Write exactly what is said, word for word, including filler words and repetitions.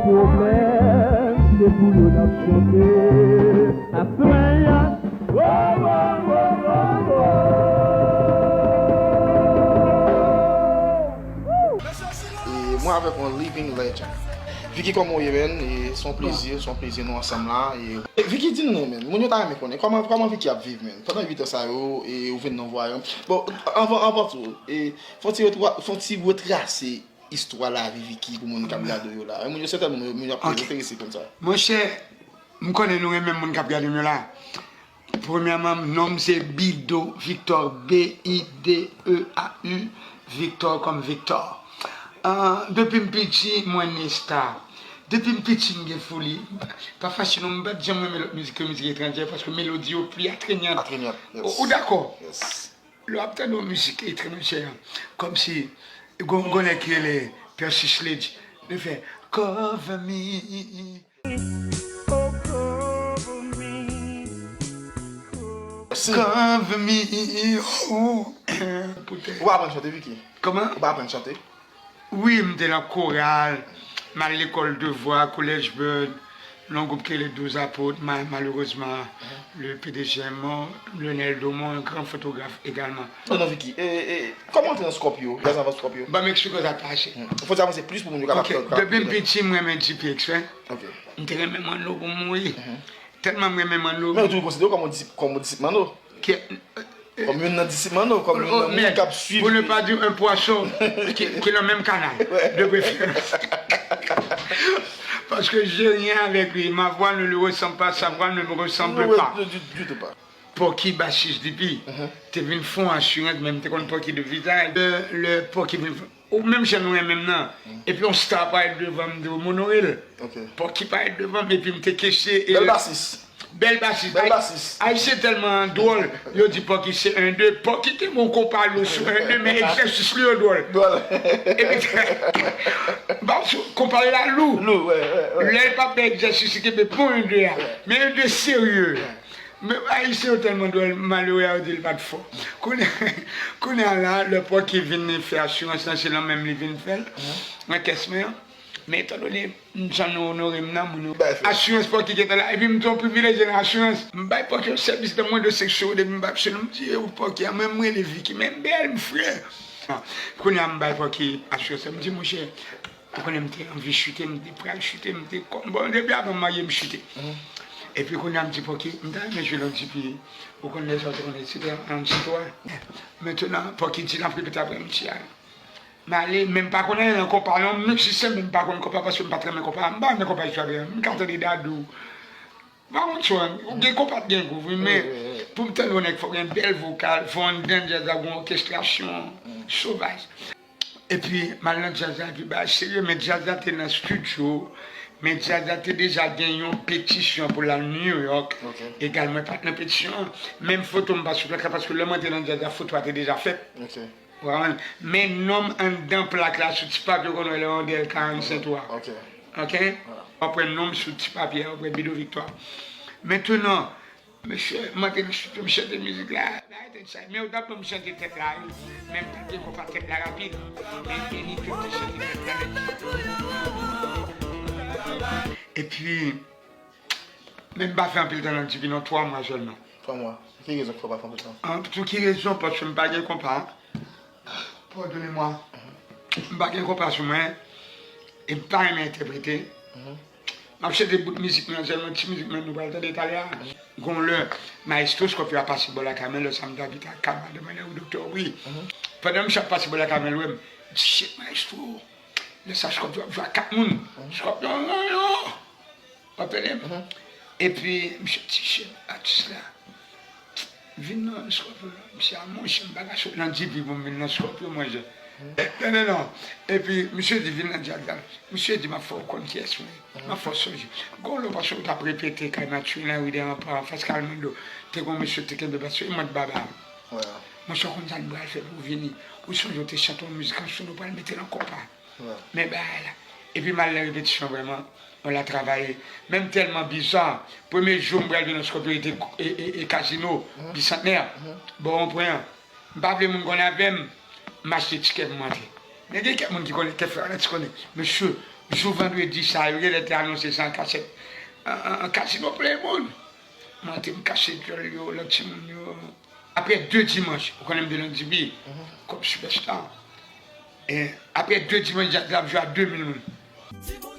Pwoblèm, se pou yo n ap chante. Ap plenya. Wo, wo, wo, wo, wo. E mwen avèk yon living legend. Vicky, kòman w ye, man? E se yon plezi, se yon plezi nou ansanm la. E, e Vicky, di n non, man. Moun yo ta renmen konnen kòman, kòman Vicky ap viv, man. Pandan uit an sa yo, e ou vin nan vwayan. Bon, anvan, anvan tou, e fè yon ti retra-, fè yon ti retrase istwa lavi Vicky pou moun k ap gade w yo la. Moun yo sètèlman, moun yo ap enterese konn sa. Monchè, m konnen nou renmen moun k ap gade m yo la. Premyèman, non m se Bideau Victor, B I D E A U, Victor kòm Victor. Ah, depi m piti, mwen ne sta. Depi m piti, m gen foli. Pa fache non, m pa t janm renmen lòt mizik ke mizik etranjè, paske melodi yo pli atrenyant. Atrenyant, yes. Ou, ou dakò? Yes. Lè w ap tande yon mizik etranjè, kòmsi gon, gon nèg ki rele Percy Sledge, li fè Cover me. Oh, cover me. Cover me. Oh. Poutèt. Ou pa aprann chante, Vicky? Kòman? Ou pa aprann chante? Wi, m te nan koral, m al lekòl de vwa, Collège Bird, nan yon gwoup ki rele Douz Apot, ma-, malerezman, le P D G mò, Lionel Domon, yon gran fotograf egalman. Non, non, Vicky, e, e, kòman w antre nan Scorpio, djaz avan Scorpio? Ban m eksplike w sa k pase. Hmm. Fò w avanse plis pou moun yo kapab. Ok, depi m piti, m renmen D P X, wi. Ok. M te renmen Manno pou mouri. Mhm. Tèlman m renmen Manno. Men yo toujou konsidere w kòm yon disip, kòm yon disip Manno. Kòm youn nan disip Manno, kòm youn nan moun k ap swiv. Pour ne pas dire un poisson qui, qui est dans le même canal, de préférence. Parce que j'ai rien avec lui. Ma voix ne lui ressemble pas, sa voix ne me ressemble pas. Du, du tout pas. Pòki, basis D P, te vin fè yon asirans, men m te konn Pòki de vizaj. Lè, lè Pòki vin fè, ou menm jan nou renmen m nan. Epi yon sta parèt devan m, m di w, m onore l. Ok. Pòki parèt devan m, epi m te kesye. Bèl basis. Bèl basis. Bèl basis. Ayisyen tèlman dwòl, yo di Pòki se en de. Pòki te bon konpa lou sou en de, men egzèsis li yo dwòl. Dwòl. Epi, ba, konpa la lou. Lou, wè, wè, wè. Lè l pa fè egzèsis, li kenbe bon en de a. Men en de serye. Men Ayisyen yo tèlman dwòl, malere a yo di l pa t fò. Kounye, kounye a la, lè Pòki vin fè asirans lan, se lan menm li vin fè l, nan kès mwen an. Men etandone m, jan nou onore m nan, moun yo, asirans Pòki gentan la. Epi m te yon privilejye nan asirans. M bay Pòki yon sèvis nan mwen de seksyon, depi m pa pse nou, m di, e ou Pòki a, mwen m rele Vicky, men m bèl, m frè. Kounye a m bay Pòki asirans lan, m di, monchè, ou konnen m te anvi chite, m te pral chite, m te kòm, bon, depi avan m marye, m chite. Epi kounye a m di, Pòki, m ta renmen jwe nan D P, ou konn lè sa, ou te konnen, se te an, an ti twa. Mentenan, Pòki di l ap repete apre m, m di, a, m ale, men m pa konn anyen nan konpa, non, m mizisyen, men m pa konn konpa, paske m pa t renmen konpa, m pa renmen konpa, jwe avè m, m ka tande Dadou. Pa konn sa, gen konpa t gen gou, wi, men pou m tande yon nèg, fò gen bèl vokal, fò anndan djaz la, gen òkestrasyon sovaj. Epi, m al nan djaz la, epi bagay serye, men djaz la te nan estidyo, men djaz la te deja gen yon petisyon pou l al New York. Ok. Egal, mwen pa t nan petisyon an, menm foto m pa sou plak la, paske lè mwen te nan djaz la, foto a te deja fèt. Ok. Ou konprann? Men non m anndan plak la sou ti papye, ou konn wè lè yon D L karannsenk twa. Ok. Ok? W ap wè non m sou ti papye a, w ap wè Bideau Victor. Mentenan, mesye, m antre nan estidyo, m chante mizik la, la, tèt sa. Men yo t ap ban m chante tèt la, wi. Men m pa t gen konpa tèt la rapid. Men Benny tout te chante tèt la nèt. Epi, men m pa fè anpil tan nan D P non, twa mwa sèlman. Twa mwa. Ki rezon k fè w pa fè anpil tan? An, pou ki rezon? Paske m pa gen konpa. Pardonnez-moi. M pa gen konpa sou mwen. E m pa renmen entèprete. M ap chante bout mizik mwen an sèlman, ti mizik mwen nou pral tande talè a. Gon lè, mayestwo Scorpio a pase bò lakay mwen, lè sa m t abite ak madanm mwen, lè wi, doktè wi. Pandan misye ap pase bò lakay mwen, l wè m, m di, shit, mayestwo. Lè sa Scorpio ap jwe ak kat moun. Scorpio, non, non. W ap tande m? Epi, misye di, shit, atis la. Vin nan Scorpio. Misye a, monchè, m pa ka sot nan D P pou m vin nan Scorpio, monchè. Non, non, non. Epi, misye di, vin nan djaz la. Misye di, m ap fè w konn kiyès mwen ye. M ap fè w sonje. Gon lè, paske w t ap repete kay Mathurin, la, wi, dèyè anpa, anfas Calmando. Te gon mesye te kenbe, paske mwen t baba. Monchè, w konn sa n pral fè pou w vini. Ou sonje w te chante yon mizik ansanm, nou pral mete l an konpa. Men bagay la. Epi m al nan repetisyon vrèman, on la travaye. Men m tèlman biza, premye jou m pral vin nan Scorpio, e te e, e, e Casino, Bicentenaire, bò wonpwen an. M pa vle moun konn avè m, m achte tikè pou m antre. Men gen kèk moun ki konnen, kèk frè Alex konnen. Mesye, Jou vandredi sa, yo genlè te anonse sa an kachèt. An, an, an kasino plen moun. M antre, m kache djòl yo, lòt timoun yo. Apre de dimanch, ou konnen m te nan D B, kòm sipèsta. E apre de dimanch, djaz la ap jwe a de mil moun.